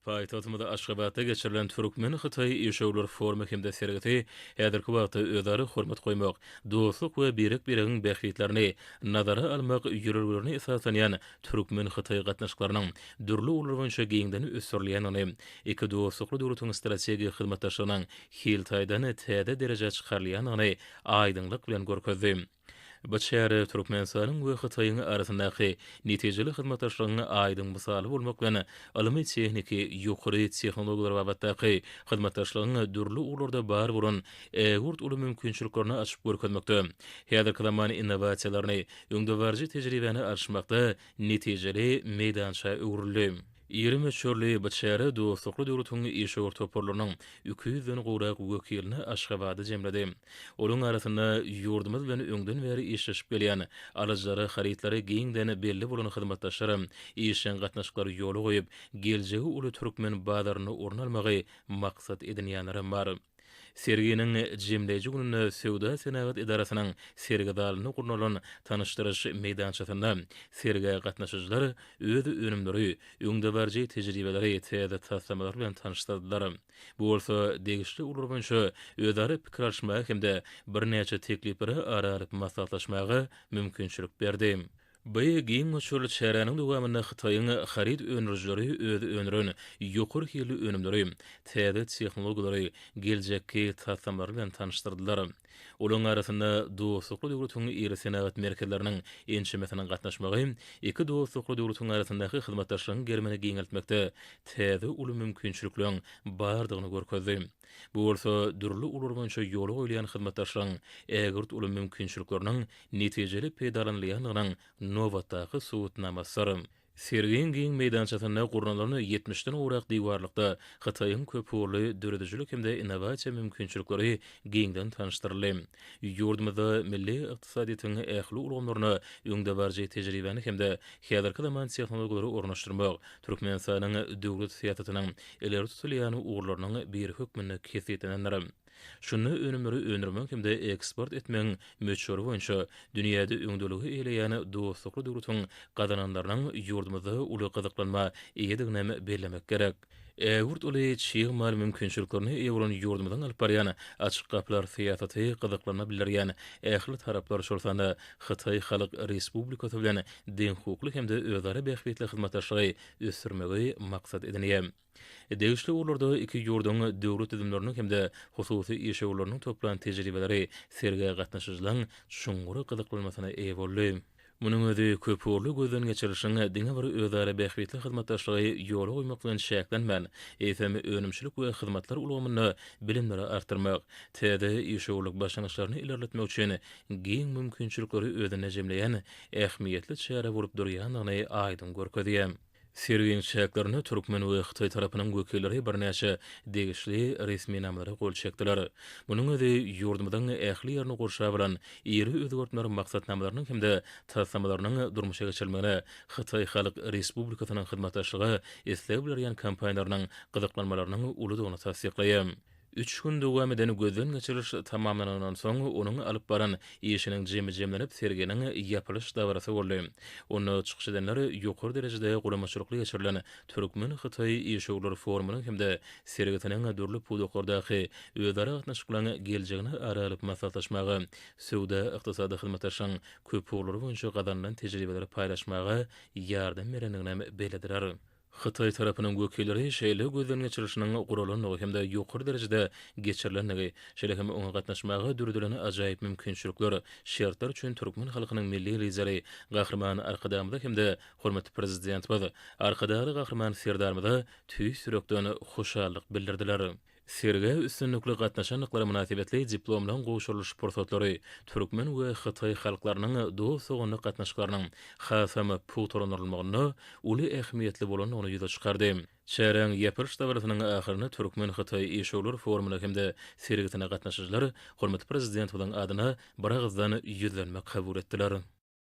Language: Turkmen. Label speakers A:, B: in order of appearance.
A: Paýtagtymyz Aşgabatda geçirilen türkmen-hytaý işewürler forumy hem-de sergisi häzirki wagtda özara hormat goýmak, dostluk we birek-biregiň bähbitlerini nazara almak ýörelgelerine esaslanýan türkmen-hytaý gatnaşyklarynyň dürli ugurlar boýunça giňden ösdürilýändigini, iki dostlukly döwletiň strategik hyzmatdaşlygynyň hil taýdan täze derejä çykarylýandygyny aýdyňlyk bilen görkezdi. Bu çäre Türkmenistanyň we Hytaýyň arasyndaky netijeli hyzmatdaşlygyň aýdyň mysaly bolmak bilen, ylmy-tehniki, ýokary tehnologiýalar babatdaky hyzmatdaşlygyň dürli ugurlarda bar bolan ägirt uly mümkinçiliklerini açyp görkezmekde, häzirki zaman innowasiýalaryny, öňdebaryjy tejribäni alyşmakda netijeli meýdança öwrüldi. Iri möçberli bu çäre dostlukly döwletiň işewür toparlarynyň 200-den gowrak wekilini Aşgabatda jemledi. Olaryň arasynda ýurdumyz bilen öňden bäri işleşip gelýän, alyjylara harytlary giňden belli bolan hyzmatdaşlaram işjeň gatnaşyklary ýola goýup, geljegi uly türkmen bazarynda orun almagy maksat edinýänlerem bar. Serginiň jemleýji gününde Söwda-senagat edarasynyň sergi zalynda gurnalan tanyşdyryş meýdançasynda sergä gatnaşyjylar öz önümleri, öňdebaryjy tejribeleri, täze taslamalar bilen tanyşdyrdylar. Bu bolsa degişli ugurlar boýunça özara pikir alyşmaga hem-de birnäçe teklipleri ara alyp maslahatlaşmaga mümkinçilik berdi. Bu giň möçberli çäräniň dowamynda Hytaýyň haryt öndürijileri öz öndüren ýokary hilli önümleri, täze tehnologiýalary, geljekki taslamalary bilen tanyşdyrdylar. Olaryň arasynda dostlukly döwletiň iri senagat merkezleriniň ençemesiniň gatnaşmagy iki dostlukly döwletiň arasyndaky hyzmatdaşlygyň gerimini giňeltmekde täze uly mümkinçilikleriň bardygyny görkezdi. Bu bolsa dürli ugurlar boýunça ýola goýulýan hyzmatdaşlygyň ägirt uly mümkinçilikleriniň netijeli peýdalanylýandygynyň nobatdaky subutnamasydyr. Sergiň giň meýdançasynda gurnalan ýetmişden gowrak diwarlykda Hytaýyň köpugurly döredijilik hem-de innowasiýa mümkinçilikleri giňden tanyşdyryldy. Ýurdumyzda milli ykdysadyýetiň ähli ulgamlaryna öňdebaryjy tejribäni hem-de häzirki zaman tehnologiýalary ornaşdyrmak Türkmenistanyň döwlet syýasatynyň ileri tutulýan ugurlarynyň biri hökmünde kesgitlenendir. Şunda önümleri öndürmek hem-de eksport etmegiň möçberi boýunça dünýäde öňdeligi eýeleýän dostlukly döwletiň gazananlarynyň ýurdumyzda uly gyzyklanma eýediginem bellemek gerek. Ägirt uly çig mal mümkinçiliklerine eýe bolan ýurdumyzyň alyp barýan Açyk gapylar syýasaty gyzyklanma bildirýän ähli taraplar, şol sanda Hytaý Halk Respublikasy bilen deňhukukly hem-de özara bähbitli hyzmatdaşlygy ösdürmegi maksat edinýär. Degişli ugurlarda iki ýurduň döwlet düzümleriniň hem-de hususy işewürleriniň toplan tejribeleri sergä gatnaşyjylaryň çuňňur gyzyklanmasyna eýe boldy. Munuň özi köpugurly gözden geçirilişiň diňe bir özara bähbitli hyzmatdaşlygy ýola goýmak bilen çäklenmän, eýsem, önümçilik we hyzmatlar ulgamynda bilimleri artdyrmak, täze işewürlik başlangyçlaryny ilerletmek üçin giň mümkinçilikleri özünde jemleýän ähmiýetli çäre bolup durýandygyny aýdyň görkezýär. Sergiň çäklerinde türkmen we hytaý tarapynyň wekilleri birnäçe degişli resminamalara gol çekdiler. Munuň özi ýurdumyzyň ähli ýerini gurşap alan iri özgertmeler maksatnamalarynyň hem-de taslamalarynyň durmuşa geçirilmegine Hytaý Halk Respublikasynyň hyzmatdaşlyga isleg bildirýän kompaniýalarynyň gyzyklanmalarynyň uludygyny tassyklaýar. Üç gün dowam eden gözden geçiriş tamamlanandan soň, onuň alyp baran işiniň jemi jemlenip, serginiň ýapylyş dabarasy boldy. Onda çykyş edenler ýokary derejede guramaçylykly geçirilen türkmen-hytaý işewürler forumynyň hem-de sergisiniň dürli pudaklardaky özara gatnaşyklaryň geljegini ara alyp maslahatlaşmaga, söwda-ykdysady hyzmatdaşlygyň köpugurlary boýunça gazanylan tejribeleri paýlaşmaga ýardam berendiginem bellediler. Hytaý tarapynyň wekilleri şeýle gözden geçirilişiniň guralandygy hem-de ýokary derejede geçirilendigi, şeýle hem oňa gatnaşmaga döredilen ajaýyp mümkinçilikler, şertler üçin türkmen halkynyň Milli Lideri Gahryman Arkadagymyza hem-de hormatly Prezidentimiz Arkadagly Gahryman Serdarymyza tüýs ýürekden hoşallyk bildirdiler. Sergä üstünlikli gatnaşandyklary mynasybetli diplomlaryň gowşurylyş pursatlary türkmen we hytaý halklarynyň dost-doganlyk gatnaşyklarynyň hasam pugtalandyrylmagynda uly ähmiýetli bolandygyny ýüze çykardy. Çäräň ýapylyş dabarasynyň ahyrynda türkmen-hytaý işewürler forumyna hem-de sergisine gatnaşyjylar hormatly Prezidentimiziň adyna biragyzdan ýüzlenme kabul etdiler.